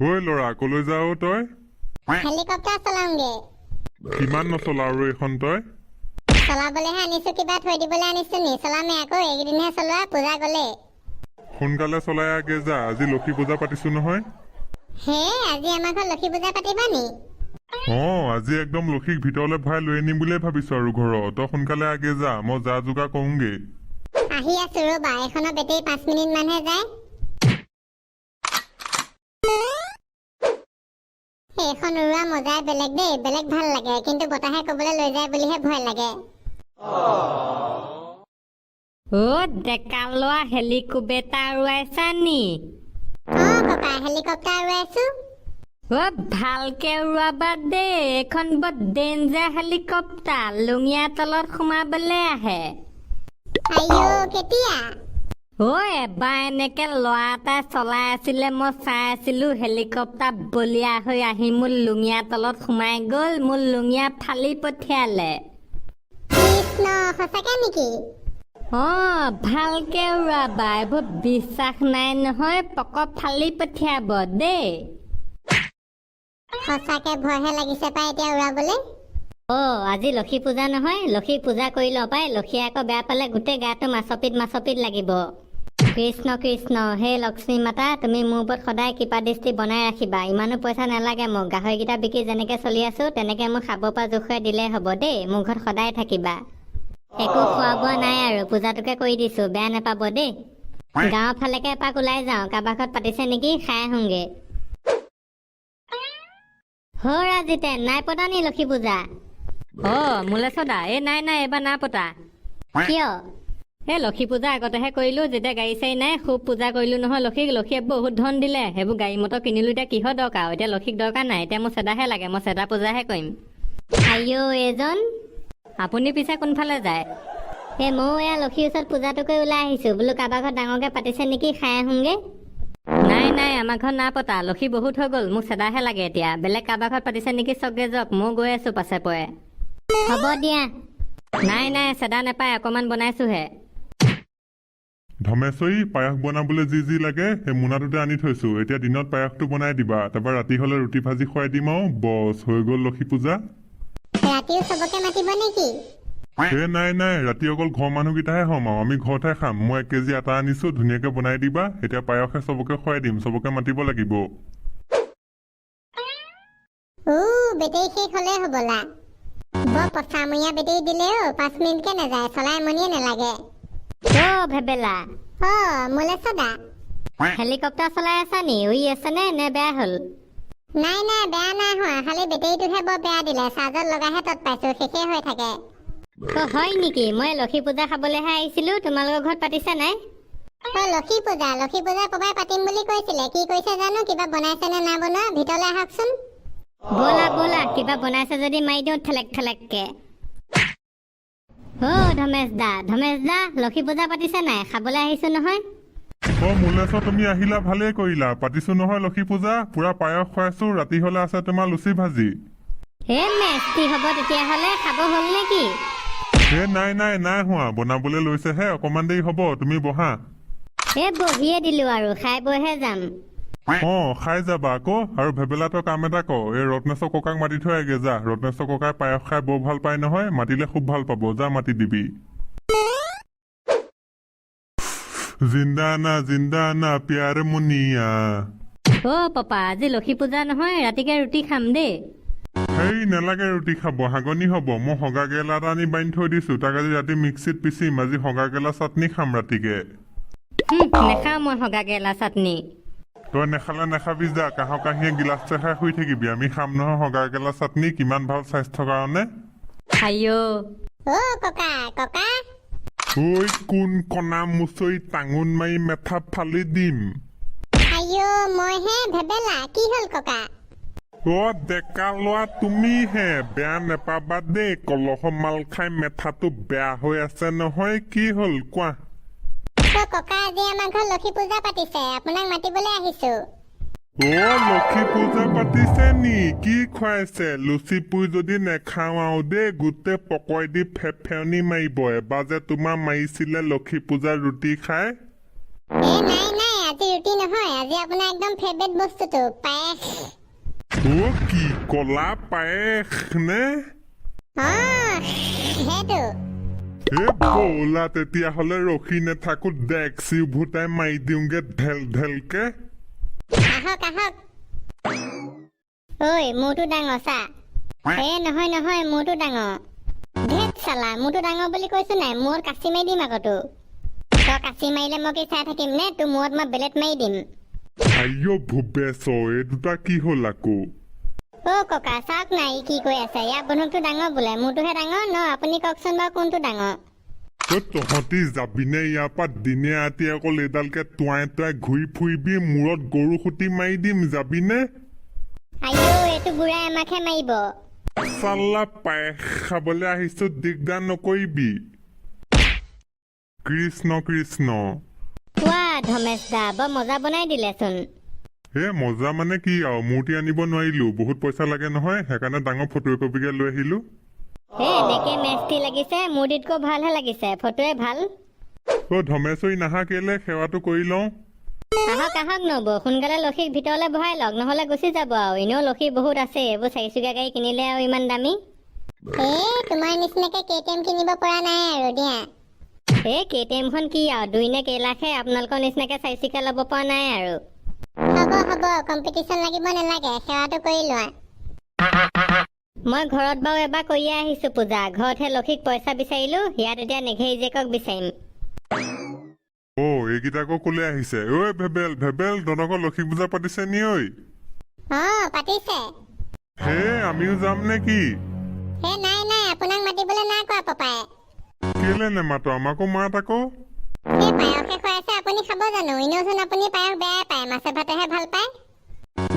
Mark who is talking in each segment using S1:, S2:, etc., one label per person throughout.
S1: ঐ ল'ৰা, কলৈ যাৱ তই?
S2: হেলিকপ্টাৰ চলাওঁগে।
S1: কিমান নচলা আৰু এইখন তই?
S2: চলাবলেহে আনিছো, কিবা থৈ দিবলৈ আনিছো নি? চলামে আকৌ, এইকেইদিনহে চলোৱা, পূজা গ'লে।
S1: সোনকালে চলাই আগে যা, আজি লক্ষী পূজা পাতিছো নহয়।
S2: হে, আজি আমাৰ ঘৰত লক্ষী পূজা পাতিবা নি?
S1: অ, আজি একদম লক্ষীক ভিতৰলৈ ভৰাই লৈ আনিম বুলিয়ে ভাবিছো আৰু ঘৰত। তই সোনকালে আগে যা, মই যা যোগাৰ কৰোঁগে।
S2: আহি আছো ৰ'বা, এইখনৰ বেটেৰী 5 মিনিট মানহে যায়। এইখন উৰোৱা মজাই বেলেগ দেই, বেলেগ ভাল লাগে। কিন্তু বতাহে ক'বলৈ লৈ যায় বুলিহে ভয় লাগে।
S3: অ ডেকা ল'ৰা, হেলিকপ্টাৰ উৰুৱাইছা নি?
S2: অ ককা, হেলিকপ্টাৰ উৰুৱাইছো।
S3: অ ভালকে উৰুৱাবা দেই, এইখন বৰ ডেঞ্জাৰ হেলিকপ্টাৰ, লুঙীয়া তলত সোমাবলে আহে।
S2: আইঅ, কেতিয়া?
S3: অ এবাৰ এনেকে ল'ৰা এটাই চলাই আছিলে, মই চাই আছিলো, হেলিকপ্টাৰ বলিয়া হৈ আহি মোৰ লুঙীয়া তলত সোমাই গ'ল, মোৰ লুঙীয়া ফালি পঠিয়ালে।
S2: কৃষ্ণ, সঁচাকে নেকি?
S3: অ ভালকে উৰাবা, এইবোৰ বিশ্বাস নাই নহয়, পকপ ফালি পঠিয়াব দেই।
S2: সঁচাকে ভয়হে লাগিছে পাই এতিয়া উৰাবলৈ।
S4: অ আজি লক্ষী পূজা নহয়, লক্ষীক পূজা কৰি লওঁ পাই। লক্ষীয়ে আকৌ বেয়া পালে গোটেই গাটো মাছপিত মাছপিত লাগিব। কৃষ্ণ কৃষ্ণ, হে লক্ষ্মী মাতা, তুমি মোৰ ওপৰত সদায় কৃপা দৃষ্টি বনাই ৰাখিবা। ইমানো পইচা নালাগে মোক, গাহৰিকেইটা বিকি যেনেকে চলি আছো তেনেকে মোক খাব পৰা জোখে দিলেই হ'ব দেই। মোৰ ঘৰত সদায় থাকিবা। একো খোৱা বোৱা নাই আৰু, পূজাটোকে কৰি দিছো, বেয়া নাপাব দেই। গাঁৱৰ ফালেকে এপাক ওলাই যাওঁ, কাৰোবাৰ ঘৰত পাতিছে নেকি খাই আহোঁগে। হ ৰাজিতেন, নাই পতা নি লক্ষী পূজা?
S3: অ মোলেশ্বদা, এই নাই নাই, এইবাৰ নাই পতা।
S4: কিয়?
S3: এই লক্ষী পূজা আগতেহে কৰিলো, যেতিয়া গাড়ী চাড়ী নাই, খুব পূজা কৰিলো নহয় লক্ষীক। লক্ষীয়ে বহুত ধন দিলে, সেইবোৰ গাড়ী মটৰ কিনিলো, এতিয়া কিহৰ দৰকাৰ? এতিয়া লক্ষীক দৰকাৰ নাই, এতিয়া মোৰ চেদাহে লাগে, মই চেদা পূজাহে কৰিম।
S4: আইঅ এইজন।
S3: আপুনি পিছে কোনফালে যায়?
S4: এই ময়ো এয়া লক্ষীৰ ওচৰত পূজাটো কৰি ওলাই আহিছো, বোলো কাৰোবাৰ ঘৰত ডাঙৰকে পাতিছে নেকি খাই আহোঁগে।
S3: নাই নাই, আমাৰ ঘৰত নাই পতা, লক্ষী বহুত হৈ গ'ল, মোক চেদাহে লাগে এতিয়া। বেলেগ কাৰোবাৰ ঘৰত পাতিছে নেকি চবগে যাওক, ময়ো গৈ আছো পাছে পৰে।
S4: হ'ব দিয়া।
S3: নাই নাই, চেদা নাপায়, অকণমান বনাইছোহে।
S1: ধমেশ্বৰী, পায়স বনাবলৈ যি যি লাগে সেই মোনাটোতে আনি থৈছো। এতিয়া দিনত পায়সটো বনাই দিবা, তাৰপৰা ৰাতি হ'লে ৰুটি ভাজি খুৱাই দিম আৰু বছ, হৈ গ'ল লক্ষী পূজা।
S2: ৰাতিও চবকে মাতিব নেকি?
S1: এ নাই নাই, ৰাতি অকল ঘৰৰ মানুহকেইটাহে হ'ম আৰু আমি ঘৰতহে খাম। মই 1 কেজি আটা আনিছো, ধুনীয়াকে বনাই দিবা। এতিয়া পায়সে চবকে খুৱাই দিম, চবকে মাতিব লাগিব।
S2: উ বেটেৰী শেষ হ'লেই হ'বলা। বৰ পচামূৰীয়া বেটেৰী দিলে অ, 5 মিনিটকে নাযায়, চলাই আমনিয়ে নালাগে।
S4: অ ভেবেলা।
S2: অ মোলেশ্বদা।
S4: হেলিকপ্টাৰ চলাই আছা নি? উৰি আছে নে নে বেয়া হ'ল?
S2: নাই নাই, বেয়া নাই হোৱা, খালি বেটেৰীটোহে বৰ বেয়া দিলে, চাৰ্জত লগাইহে তত পাইছো, শেষে হৈ থাকে।
S4: অ হয় নেকি? মই লক্ষী পূজা খাবলৈহে আহিছিলো, তোমালোকৰ ঘৰত পাতিছা নাই?
S2: অ লক্ষী পূজা, লক্ষী পূজা পপাই পাতিম বুলি কৈছিলে, কি কৰিছে জানো, কিবা বনাইছে নে নাই বনোৱা। ভিতৰলৈ আহকচোন।
S4: ব'লা ব'লা, কিবা বনাইছে যদি মাৰি দিওঁ ঠেলেক ঠেলেককে। অ ধমেশ দা, ধমেশ দা, লক্ষী পূজা পাতিছে নাই? খাবলৈ আহিছো নহয়।
S1: অ মোলেশ্বৰ, তুমি আহিলা ভালেই কৰিলা। পাতিছো নহয় লক্ষী পূজা, পুৰা পায়স খুৱাইছো, ৰাতি হ'লে আছে তোমাৰ লুচি ভাজি।
S4: হে মেস্তি হ'ব তেতিয়াহ'লে, খাব হ'ল নেকি?
S1: এ নাই নাই, নাই হোৱা, বনাবলৈ লৈছেহে, অকণমান দেৰি হ'ব, তুমি বহা।
S4: এ বহিয়ে দিলো আৰু, খাই বৈহে যাম।
S1: অ খাই যাবা আকৌ। আৰু ভেবেলা, তই কাম এটা কৰ, এই ৰত্নেশ্বৰ ককাক মাতি থৈ আহগে যা। ৰত্নেশ্বৰ ককাই পায়স খাই বৰ ভাল পায় নহয়, মাতিলে খুব ভাল পাব, যা মাতি দিবি। জিন্দানা জিন্দানা প্যাৰ মুনিয়া।
S3: অ পাপা, আজি লক্ষী পূজা নহয়, ৰাতিকে ৰুটি খাম দেই।
S1: হেই নালাগে ৰুটি খাব, হাগনি হ'ব। মই হগা কেৰেলা এটা আনি বান্ধি থৈ দিছো, তাক আজি ৰাতি মিক্সিত পিচিম, আজি হগা কেৰেলা চাটনি খাম ৰাতিকে।
S3: নেখাওঁ মই হগা কেৰেলা চাটনি।
S1: তই নেখালে নাখাবি যা, কাঁহৰ কাঁহীয়ে গিলাচটো খাই শুই থাকিবি। আমি খাম নহয় হগা কেৰেলা চাটনি, কিমান ভাল স্বাস্থ্যৰ কাৰণে।
S3: আইঅ।
S2: অ ককা, ককা।
S1: ঐ কোন কণা মুচৰি, টাঙোন মাৰি মেথা ফালি দিম।
S2: আইঅ, মইহে ভেবেলা, কি হ'ল ককা?
S1: অ ডেকা ল'ৰা, তুমিহে, বেয়া নেপাবা দেই, কলহ মাল খাই মেথাটো বেয়া হৈ আছে নহয়, কি হ'ল কোৱা?
S2: অ ককা, আজি আমাৰ ঘৰত লক্ষী পূজা পাতিছে, আপোনাক মাতিবলৈ আহিছো।
S1: অ লক্ষী পূজা পাতিছে নি? কি খুৱাইছে? লুচি পুৰি যদি নেখাওঁ আৰু দেই, গোটেই পকই দি ফেফেওনি মাৰিব। এবাৰ যে তোমাৰ মাৰিছিলে লক্ষী পূজাৰ ৰুটি খাই।
S2: এ নাই নাই। আজি ৰুটি নহয়, আজি আপোনাৰ একদম ফেভৰেট বস্তুটো পায়স।
S1: অ কি কলা পায়স নে?
S2: অ সেইটো।
S1: এ ব'লা তেতিয়াহ'লে, ৰখি নাথাকো, ডেক্সি উভতাই মাৰি দিওঁগে ঢেল ঢেলকে।
S2: আহক আহক।
S4: ঐ, মোৰটো ডাঙৰ চা। এ নহয় নহয়, মোৰটো ডাঙৰ। ধেত চালা, মোৰটো ডাঙৰ বুলি কৈছো নাই? মূৰত কাচি মাৰি দিম আকৌ তোক। তই কাচি মাৰিলে মই কি চাই থাকিম নে? তোৰ মূৰত মই বেলেট মাৰি দিম।
S1: আইঅ ভূপেশ, এই দুটা কি হ'ল আকৌ?
S4: অ ককা, চাওক না ই কি কৈ আছে। ইয়াৰ বন্দুকটো ডাঙৰ বোলে, মোৰটোহে ডাঙৰ ন? আপুনি কওকচোন বাৰু, কোনটো ডাঙৰ?
S1: অ তহঁতি যাবিনে ইয়াৰ পৰা? দিনে ৰাতি অকল এইডালকে টুৱাই টুৱাই ঘূৰি ফুৰিবি, মূৰত গৰু খুটি মাৰি দিম, যাবিনে?
S4: আইঅ, এইটো বুঢ়াই আমাকহে মাৰিব।
S1: চাল্লা, পায়স খাবলৈ আহিছো, দিগদাৰ নকৰিবি। কৃষ্ণ কৃষ্ণ।
S4: ৱা ধমেশ দা, বৰ মজা বনাই দিলেচোন।
S1: এ মজা মানে কি আৰু, মূৰ্তি আনিব নোৱাৰিলো, বহুত পইচা লাগে নহয়, সেইকাৰণে ডাঙৰ ফটো একপিকে লৈ আহিলো।
S4: এ এনেকে মেস্তি লাগিছে, মূৰ্তিতকৈ ভালহে লাগিছে, ফটোৱে ভাল।
S1: অ ধমেশ্বৰী, নাহা কেলে? সেৱাটো কৰি লওঁ।
S4: আহক আহক নবৌ, সোনকালে লক্ষীক ভিতৰলৈ বহাই লওক, নহ'লে গুচি যাব আৰু। এনেও লক্ষী বহুত আছে, এইবোৰ চাৰিচকীয়া গাড়ী কিনিলে আৰু ইমান দামী।
S2: এ তোমাৰ নিচিনাকে কেটিএম কিনিব পৰা নাই আৰু দিয়া।
S4: এই কেটিএমখন কি আৰু, 2 নে কেইলাখহে, আপোনালোকৰ নিচিনাকে চাৰিচকীয়া ল'ব পৰা নাই আৰু।
S2: হ'ব হ'ব, কম্পিটিশ্যন লাগিব নালাগে, সেৱাটো কৰি লোৱা।
S4: মই ঘৰত বাৰু এবাৰ কৰিয়ে আহিছো পূজা, ঘৰতহে লক্ষীক পইচা বিচাৰিলো, ইয়াত এতিয়া নেঘেৰিজেকক বিচাৰিম।
S1: অ এইকেইটা আকৌ ক'লে আহিছে? ঐ ভেবেল ভেবেল, তহঁতৰ লক্ষী পূজা পাতিছে নি ঐ?
S2: অ পাতিছে।
S1: হে আমিও যাম নে কি?
S2: হে নাই নাই, আপোনাক মাতিবলৈ নাই কোৱা পাপাই।
S1: কেলে নেমাতো? আমাকো মাত আকৌ।
S2: এই পায়সে খুৱাইছে, আপুনি খাব জানো? এনেওচোন আপুনি পায়স বেয়াই পায়, মাছে ভাতেহে ভাল পায়।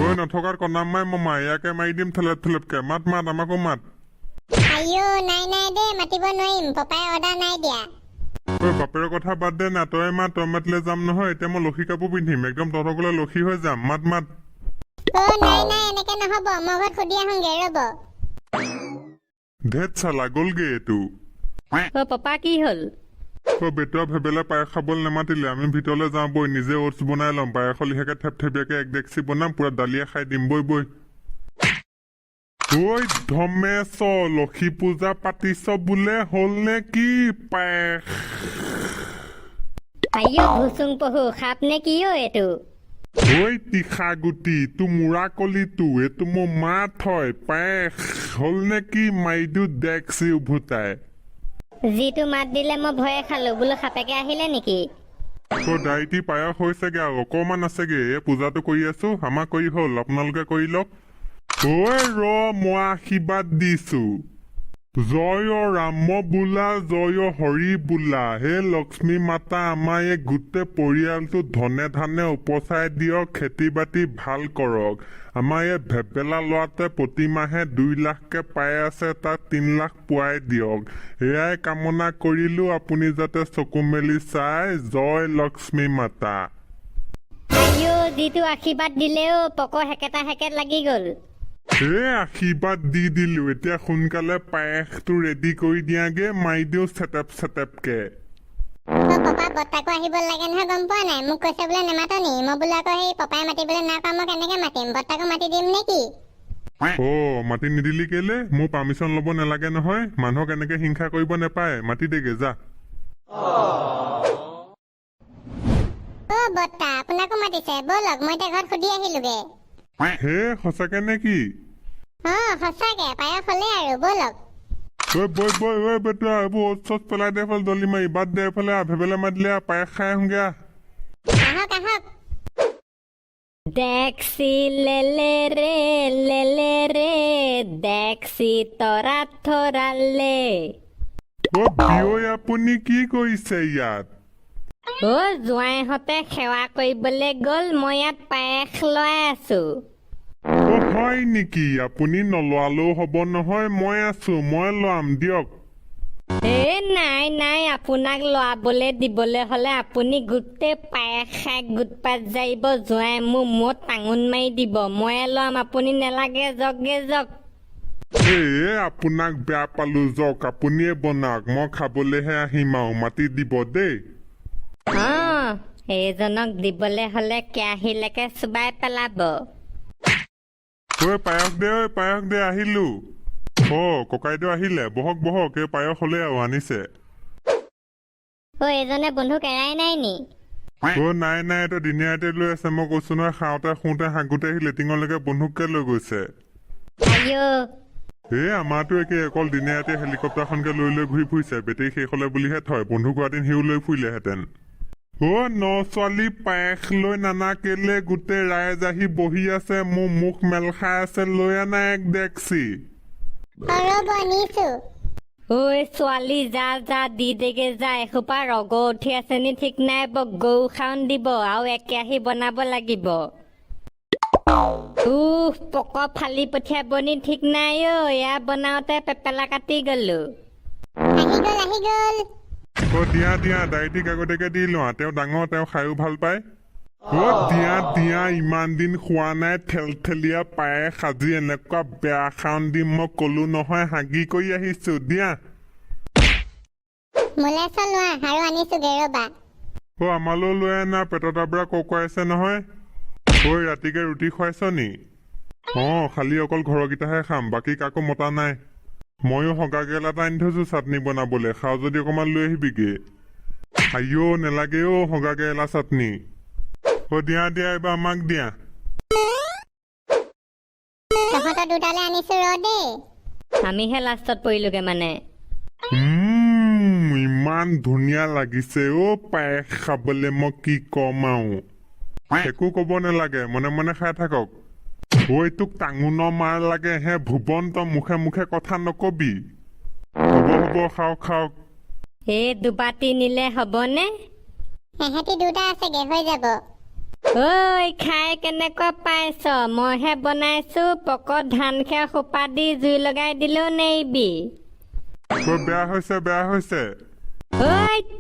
S1: ঐ নথকাত কণাম মাই মমা, ইয়াকে মাৰি দিম থেলেপ থেলেপকে। মাত মাত, আমাকো মাত।
S2: আইঅ নাই নাই দেই, মাতিব নোৱাৰিম, পাপাই অৰ্ডাৰ নাই দিয়া।
S1: ঐ বাপেৰৰ কথা বাদ দে না, তই মাত। তই মাতিলে যাম নহয়। এতিয়া মই লক্ষী কাপোৰ পিন্ধিম, একদম তহঁতৰ ঘৰলৈ লক্ষী হৈ যাম। মাত মাত।
S2: অ নাই নাই, এনেকে নহ'ব, মই ঘৰত সুধি আহোঁগে ৰ'ব।
S1: ধেত চালা, গ'লগে এইটো।
S3: অ পাপা, কি হ'ল?
S1: অ বেটুৱা ভেবেলে পায়স খাবলৈ নেমাতিলে, আমি ভিতৰলৈ যাওঁ বৈ, নিজে অ'টছ বনাই ল'ম। পায়সৰ লিখাকে থেপথেপীয়াকে এক ডেক্সি বনাম, পুৰা দালিয়ে খাই দিম, বৈ বৈ। ঐ ধমেশ, লক্ষী পূজা পাতিছ বোলে, হ'ল নে কি পায়স?
S4: আইঅ ভুচুং পহু, সাপ নে কি অ এইটো?
S1: ঐ তীখা গুটি, তোৰ মূৰা কলিটো, এইটো মোৰ মাত হয়। পায়স হ'ল নে কি? মাৰি দিওঁ ডেক্সি উভতাই।
S4: যিটো মাত দিলে, মই ভয়ে খালো, বোলো সাপেকে আহিলে নেকি।
S1: অ দাইটি, পায়স হৈছেগে আৰু অকণমান আছেগে। এই পূজাটো কৰি আছো, আমাৰ কৰি হ'ল, আপোনালোকে কৰি লওক। ঐ ৰ, মই আশীৰ্বাদ দিছো। জয় ৰাম বোলা, জয় হৰি বোলা, হে লক্ষ্মী মাতা, আমাৰ এই গোটেই পৰিয়ালটো ধনে ধানে উপচাই দিয়ক, খেতি বাতি ভাল কৰক। আমাৰ এই ভেবেলা ল'ৰাটোৱে প্ৰতিমাহে 2 লাখকে পাই আছে, তাক 3 লাখ পোৱাই দিয়ক। এয়াই কামনা কৰিলো, আপুনি যাতে চকু মেলি চাই। জয় লক্ষ্মী মাতা।
S4: আইঅ যিটো আশীৰ্বাদ দিলেও, পক হেকেটা হেকেট লাগি গ'ল।
S1: এ আশীৰ্বাদ দি দিলো, এতিয়া সোনকালে পায়সটো ৰেডি কৰি দিয়াগে, মাৰি দিওঁ চেটেপ চেটেপকে।
S2: অ পাপা, বৰ্তাকো আহিব লাগে নহয়, গম পোৱা নাই? মোক কৈছে বোলে নেমাত নি? মই বোলো আকৌ সেই পাপাই মাতিবলৈ নাই কোৱা, মই কেনেকে মাতিম? বৰ্তাকো মাতি দিম নে কি?
S1: অ মাতি নিদিলি কেলে? মোৰ পাৰ্মিশ্যন ল'ব নালাগে নহয়। মানুহক এনেকে হিংসা কৰিব নাপায়, মাতি দেগে যা।
S2: অ বৰ্তা, আপোনাকো মাতিছে, ব'লক, মই এতিয়া ঘৰত সুধি আহিলোগে।
S1: হে সঁচাকে নে কি?
S2: অ সঁচাকে, পায়স হ'লেই আৰু, ব'লক।
S1: ঐ বৈ বৈ, ঐ বেটুৱা, এইবোৰ অ'ট চট পেলাই দে এইফালে, দলি মাৰি বাদ দে এইফালে আহ, ভেবেলে মাতিলে আহ, পায়স খাই আহোঁগে আহ।
S2: আহক আহক।
S3: দেখছি লেলে ৰে লেলে ৰে, দেখছি তৰা থৰালে।
S1: অ বিয়ৈ, আপুনি কি কৰিছে ইয়াত?
S3: অ জোঁৱাইহঁতে সেৱা কৰিবলৈ গ'ল, মই ইয়াত পায়স লাই আছো।
S1: অ হয় নেকি? আপুনি নলোৱালেও হ'ব নহয়, মই আছো, মই লোৱাম দিয়ক।
S3: এ নাই নাই, আপোনাক লৰাবলৈ দিবলৈ হ'লে আপুনি গোটেই পায়স খাই গোটপাত জাৰিব, জোঁৱাই মোৰ মূৰত টাঙোন মাৰি দিব। ময়ে লৰাম, আপুনি নেলাগে, যকগে যক।
S1: এ আপোনাক বেয়া পালো, যক, আপুনিয়ে বনাওক, মই খাবলৈহে আহিম আৰু, মাতি দিব দেই।
S3: অ। এইজনক দিবলৈ হ'লে কেৰাহীলৈকে চোবাই পেলাব।
S1: ঐ পায়স দে, ঐ পায়স দে, আহিলো। অ ককাইদেউ আহিলে, বহক বহক। এই পায়স হ'লে আৰু আনিছে।
S4: অ' এইজনে বন্ধুক এৰাই নাই নি?
S1: অ নাই নাই, এইটো দিনে ৰাতিয়ে লৈ আছে। মই কৈছো নহয়, খাওঁতে শুওঁতে হাগোতে সি লেটিঙলৈকে বন্ধুককে লৈ গৈছে।
S4: আইঅ।
S1: এই আমাৰতো একে অকল দিনে ৰাতিয়ে হেলিকপ্টাৰখনকে লৈ লৈ ঘূৰি ফুৰিছে। বেটেৰী শেষ হ'লে বুলিহে থয়, বন্ধুক হোৱা দিন সিও লৈ ফুৰিলেহেঁতেন। অ ন ছোৱালী, পায়স লৈ নানা কেলে? গোটেই ৰাইজ আহি বহি আছে, মোৰ মুখ মেল খাই আছে, লৈ আনা এক ডেক্সি।
S2: অ ৰ'ব, নিছো।
S3: ঐ ছোৱালী, যা যা, দি দেগে যা। এসোপা ৰগ উঠি আছে নি ঠিক নাই, গৰু খাউন দিব আৰু এক কেৰাহী বনাব লাগিব। উহ, পক ফালি পঠিয়াব নি ঠিক নাই। অ এয়া বনাওঁতে পেপেলা কাটি গলো।
S2: আহি গ'ল, আহি গ'ল।
S1: অ দিয়া দিয়া, দাইটিক আগতীয়াকে দি লোৱা, তেওঁ ডাঙৰ, তেওঁ খায়ো ভাল পায়। অ দিয়া দিয়া, ইমান দিন খোৱা নাই ঠেলঠেলীয়া পায়স, আজি এনেকুৱা বেয়া খাউন দিম, মই কলো নহয়, হাগি কৰি আহিছো, দিয়া।
S2: মোলেশ্বৰ লোৱা আৰু আনিছোগে ৰ'বা।
S1: অ আমালৈও লৈ আনা, পেটত আবৰা ককাইছে নহয়। ঐ ৰাতিকে ৰুটি খুৱাইছ নি? অ খালি অকল ঘৰৰকেইটাহে খাম, বাকী কাকো মতা নাই। ময়ো হগা কেৰেলা এটা আনি থৈছো চাটনি বনাবলৈ, খাওঁ যদি অকণমান লৈ আহিবিগে। আইঅ নেলাগে অ হগা কেৰেলা চাটনি। অ দিয়া দিয়া, এইবাৰ আমাক দিয়া।
S2: তহঁতৰ দুটালৈ আনিছো ৰ দেই।
S3: আমিহে লাষ্টত পৰিলোগে মানে।
S1: ইমান ধুনীয়া লাগিছে অ পায়স খাবলে, মই কি ক'ম আৰু, একো ক'ব নালাগে, মনে মনে খাই থাকক। ঐ তোক টাঙোনৰ মাৰ লাগে হে ভুৱন, তই মুখে মুখে কথা নকবি। হ'ব হ'ব, খাওক খাওক।
S3: এই দুবাতি নিলে হ'বনে?
S2: এহেঁতি দুটা আছেগে, হৈ যাব।
S3: ঐ খাই কেনেকুৱা পাইছ? মইহে বনাইছো, পকত ধান খেৰ সোপা দি জুই লগাই দিলেও নেৰিবি।
S1: ঐ বেয়া হৈছে, বেয়া হৈছে।
S3: ঐ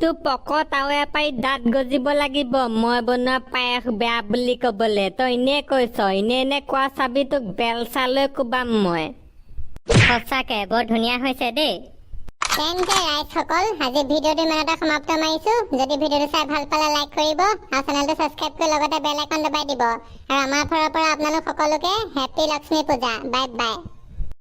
S3: তোৰ পকত আৰু এপাৰি দাঁত গজিব লাগিব মই বনোৱা পায়স বেয়া বুলি কবলে। তই এনেই কৈছ, এনে এনে কোৱা চাবি, তোক বেলচা লৈ কোবাম মই।
S4: সঁচাকে বৰ ধুনীয়া হৈছে দেই।
S2: তেন্তে ৰাইজসকল, আজি ভিডিঅ'টো ইমানতে সমাপ্ত মাৰিছো। যদি ভিডিঅ'টো চাই ভাল পালে লাইক কৰিব আৰু চেনেলটো ছাবস্ক্ৰাইব কৰি লগতে বেল আইকন দবাই দিব। আৰু আমাৰ ফালৰ পৰা আপোনালোক সকলোকে হেপী লক্ষ্মী পূজা। Bye bye.